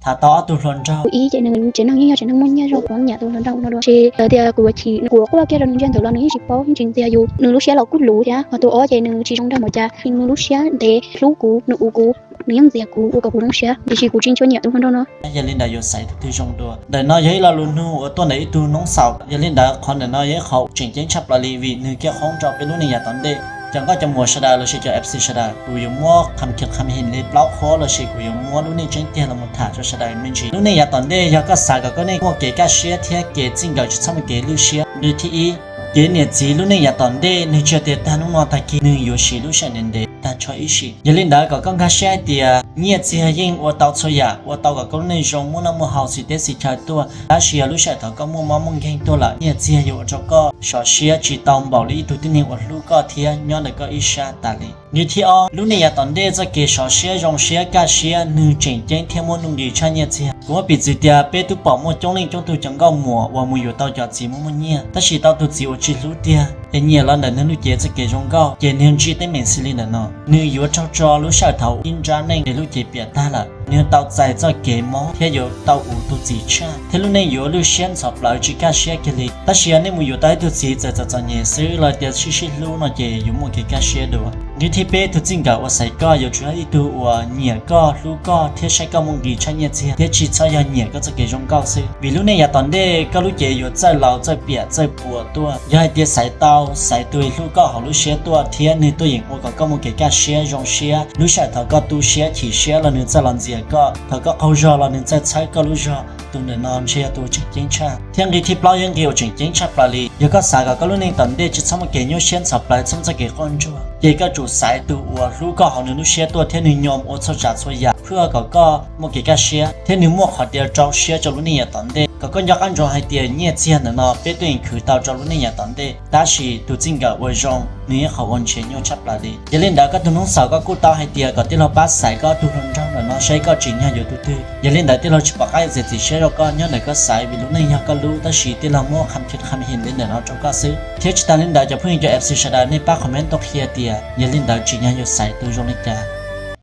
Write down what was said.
Tham tau ob tug hluas nraug, tus ib ces nws tsev neeg yeej yog tsev neeg muaj nyiaj zog, kuv nyiam tus hluas nraug no dua, ces tias kuv yuav chim, kuv quaj kiag rau nws ntsia ntawm los nws yeej tsis paub yeej tsis ntxias yus, nws lub siab los kuj luv thiab. Ho tus ob ces nws tsis zoo nraug npaum cas, nws lub siab ntev hlub kuv, nws ua kuv, nws yeej ntxias kuv ua kom kuv zoo siab, tiam sis kuv tsis tshua nyiam tus hluas nraug no. Yog li ntawd yuav xaiv tus twg zoo dua? Ntawm no yog ib lo lus nug uas tuaj ntawm ib tug noob xaus. Yog li ntawd qhov ntawm no yog ib qhov tseem ceeb tshaj plaws li vim nws kuj qhoob rau peb lub neej yav tom ntej. Cov nkauj cov muam sawv daws lossis cov F C sawv daws, kuv yuav muab qham khiav qham him li plaub qhov lossis kuv yuav muab lub neej tseeb tiag los mus tham rau sawv daws me ntsis. Lub neej yav tom ntej yog koj xav kom koj neej muaj kev kaj siab thiab kev txij nkawm tsis txhob muaj kev lwj siab, nqe thib ib, kev niam txiv lub neej yav tom ntej nws tsis yog tias tag hnub no tag kis, nws yuav siv lub sij hawm ntev ntev tag nrho ib sim. Yog li ntawd kom koj nkag siab hais tias nyiaj txiag yeej ua tau txhua yam, ua tau kom koj lub neej zoo, muaj noj muaj haus, xis teb xis chaw tuaj, tab sis yog lub sij hawm thaum koj muaj mob muaj nkeeg tuaj lawm, nyiaj txiag yuav ua rau koj sov siab tsis tau npaum li ib tug tib neeg uas hlub koj thiab nyob ntawm koj ib sab tas li. Nqe thib ob, lub neej yav tom ntej txoj kev sov siab zoo siab kaj siab nws tseem ceeb thiab muaj nuj nqis tshaj nyiaj txiag. Kuv muab piv txwv tias peb twb pom muaj coob leej coob tug cov nkauj muam uas mus yuav tau cov txiv muaj muaj nyiaj, tab sis tau tus txiv uas tsis hlub tiag es nyiam los ntawm nws lub cev txoj kev zoo nkauj, ces nws ntsib teeb meem xws li ntawm no. Nws yuav raug tso lub sij hawm thaum ib nrab neej es lub cev piam tag lawm, nws yuav tau txais txoj kev mob thiab yuav tau ua tus txiv tshaj, thiab lub neej yuav lwj siab ntxhov plawv tsis kaj siab kiag li. Tab sis yog nej mus yuav tau ib tug txiv txawm txom txom nyem xwb los tias sib sib hlub no ces yuav muaj kev kaj siab dua. Nqe thib peb, tus txij nkawm uas xaiv koj yuav tsum yog ib tug uas nyiam koj, hlub koj thiab saib koj muaj nqis tshaj nyiaj txiag thiab tsis txhob yog nyiam koj txoj kev zoo nkauj xwb, vim lub neej yav tom ntej koj lub cev yuav txawj laus txawj piam txawj puas tuaj. Yog hais tias xaiv tau, xaiv tus hlub koj hauv lub siab tuaj thiab nws tuaj yeem ua kom koj muaj kev kaj siab zoo siab, lub sij hawm thaum koj tu siab chim siab los nws txawj los ntxias koj, thaum koj qaug zog los nws txawj txhawb koj lub zog, tus ntawm no ntshe yog tus tseem ceeb tshaj. Thiab nqe thib plaub yog nqe uas tseem ceeb tshaj plaws li, yog koj xav kom koj lub neej tom ntej tsis txhob muaj kev nyuaj siab ntxhov plawv, txhob muaj txoj kev quaj ntsuag, ces koj tsum xaiv tus uas hlub koj hauv nws lub siab tuaj thiab nws yog ua txhua tsav txhua yam ua kom koj muaj kev kaj siab thiab nws muaj qhov tias rau siab rau lub neej yav tom ntej. Kom koj nco qab ntsoov hais tias nyiaj txiag ntawm no peb tuaj yeem khwv tau rau lub neej yav tom ntej, tab sis tus txij nkawm uas zoo nws yog qhov uas nrhiav nyuaj tshaj plaws li. Yog li ntawd koj tus noob xaus koj kuj tau hais tias kom tij laug pab xaiv koj tus hluas nraug ntawm no saib koj tsim nyog yuav tus twg. Yog li ntawd tij laug tsis pom qab yuav txiav txim siab rau koj nyob ntawm koj xaiv vim lub neej yog koj lub, tab sis tij laug muab qham khiav qham him li ntawm no rau koj xwb. Thiab tsis tas li ntawd cov phooj ywg cov F C sawv daws nej pab comment tuaj qhia tias yog li ntawd tsim nyog yuav xaiv tus zoo li cas.